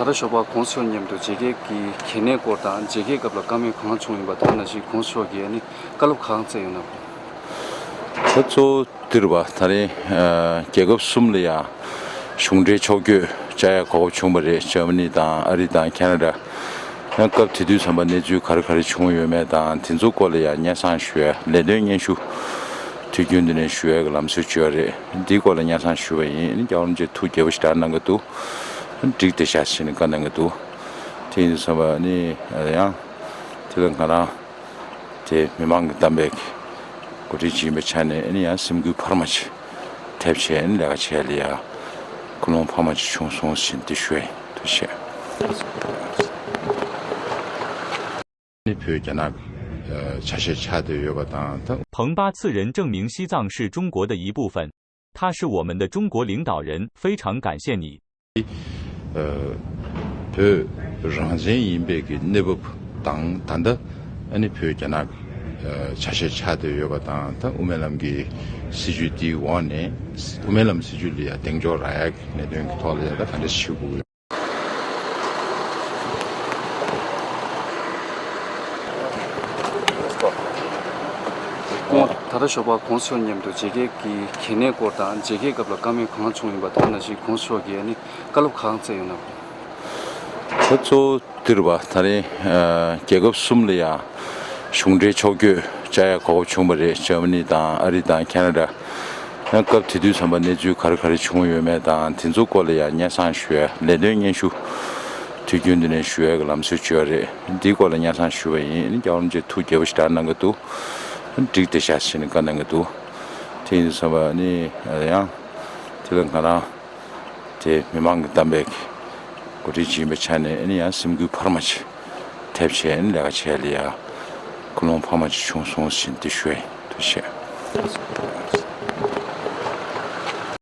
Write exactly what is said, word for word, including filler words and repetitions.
ད་ཞོགས་པ་གོང་ས་མཆོག་མཉམ་དུ་མཇལ་ཁའི་གི་གལ་གནད་སྐོར་དང་མཇལ་ཁའི་སྐབས་ལ་བཀའ་མོལ་གང་བྱུང་ཡིན་པ་དང་ནང་བཞིན་གོང་ས་མཆོག་གིས་ཨ་ནི་བཀའ་སློབ་གང་སྩལ་ཡོད་ན། ད་གཙོ་བོ་འདི་རེད་པ། ད་རེས་ཨ་རྒྱལ་ཁབ་གསུམ་ལ་ཡང་གཞུང་འབྲེལ་ཕྱོགས་བསྐྱོད་བཅར་ཡག་གོ་སྐབས་བྱུང་བ་རེད། འཇར་མ་ནི་དང་ཨ་རི་དང་ཁེ་ན་ཌ། ཡང་སྐབས་དེ་དུས་ཙམ་པ་གནས་ཚུལ་ག་རེ་ག་རེ་བྱུང་ཡོད་མེད་དང་དེ་ཚོ་སྐོར་ལ་ཡང་སྙན་སེང་ཞུ་ཡ། ལས་དོན་སྙན་ཞུ་དུས་རྒྱུན་དུ་ནས་ཞུ་ཡ་གི་ལམ་སྲོལ་བྱུང་བ་རེད། འདིའི་སྐོར་ལ་སྙན་སེང་ཞུ་བ་ཡིན། རྒྱལ་བ་རིན་པོ་ཆེ་ཐུགས་དགྱེས་པོ་ཞེ་དྲག་གནང་གི་འདུག་འགྲིག་བསྡད་ཤག་ཟེར་ནས་བཀའ་གནང་གི་འདུག་དེ་ཡིན་དུས་ཙམ་པ་ནི་ཡང་དེ་ལ་ང་རང་དེ་མི་མང་གི་གདམས་པའི་འགོ་ཁྲིད་ཅིག་ཡིན་པའི་ཆ་ནས་ཨ་ནི་ཡང་སེམས་འགུལ་འཕར་མ་ཅིག་ཐེབས་བྱས་ཨ་ནི་ལས་ཀ་བྱས་ལ་ཡ་ཀུན་སློང་འཕར་མ་ཅིག་བྱུང་སོང་ཟེར་འདི་ཞུ་ཡ་ཡིན། ཐུགས་རྗེ་ཆེ། ཨ་ནི་བོད་རྒྱ་ནག་ཨ་ཆ་ཤས་ཆགས་བསྡད་ཡོད་པ་དང་ད།彭巴次仁证明西藏是中国的一部分，他是我们的中国领导人，非常感谢你。 ཨ་བོད་རང་བཙན་ཡིན་པའི་གི་གནས་བབ་དང་ད་ལྟ་ཨ་ནི་བོད་རྒྱ་ནག་ཨ་ཆ་ཤས་ཆགས་བསྡད་ཡོད་པ་དང་ད་དབུ་མའི་ལམ་གྱི་སྲིད་བྱུས་འདིའི་འོག་ནས་དབུ་མའི་ལམ་སྲིད་བྱུས་ལ་ཡང་གདེང་འཇོག་རག་ཡག་གི་གནད་དོན་གྱི་ཐོག་ལ་ཡང་ད་ག་འདྲ་ཞིག་དགོས་ཀྱི་ཡོད། ད་ལྟ་ཞོགས་པ་གོང་ས་མཆོག་མཉམ་དུ་མཇལ་ཁའི་གི་གལ་གནད་སྐོར་དང་མཇལ་ཁའི་སྐབས་ལ་བཀའ་མོལ་གང་བྱུང་ཡིན་པ་དང་ནང་བཞིན་གོང་ས་མཆོག་གིས་ཨ་ནི་བཀའ་སློབ་གང་སྩལ་ཡོད་ན། ད་གཙོ་བོ་འདི་རེད་པ། ད་རེས་ཨ་རྒྱལ་ཁབ་གསུམ་ལ་ཡང་གཞུང་འབྲེལ་ཕྱོགས་བསྐྱོད་བཅར་ཡག་གོ་སྐབས་བྱུང་བ་རེད། འཇར་མ་ནི་དང་ཨ་རི་དང་ཁེ་ན་ཌ། ཡང་སྐབས་དེ་དུས་ཙམ་པ་གནས་ཚུལ་ག་རེ་ག་རེ་བྱུང་ཡོད་མེད་དང་དེ་ཚོ་སྐོར་ལ་ཡང་སྙན་སེང་ཞུ་ཡ། ལས་དོན་སྙན་ཞུ་དུས་རྒྱུན་དུ་ནས་ཞུ་ཡ་གི་ལམ་སྲོལ་བྱུང་བ་རེད། འདིའི་སྐོར་ལ་སྙན་སེང་ཞུ་བ་ཡིན། རྒྱལ་བ་རིན་པོ་ཆེ་ཐུགས་དགྱེས་པོ་ཞེ་དྲག་གནང་གི་འདུག་འགྲིག་བསྡད་ཤག་ཟེར་ནས་བཀའ་གནང་གི་འདུག་དེ་ཡིན་དུས་ཙམ་པ་ནི་ཡང་དེ་ལ་ང་རང་དེ་མི་མང་གི་གདམས་པའི་འགོ་ཁྲིད་ཅིག་ཡིན་པའི་ཆ་ནས་ཨ་ནི་ཡང་སེམས་འགུལ་འཕར་མ་ཅིག་ཐེབས་བྱས་ཨ་ནི་ལས་ཀ་བྱས་ལ་ཡ་ཀུན་སློང་འཕར་མ་ཅིག་བྱུང་སོང་ཟེར་འདི་ཞུ་ཡ་ཡིན། ཐུགས་རྗེ་ཆེ།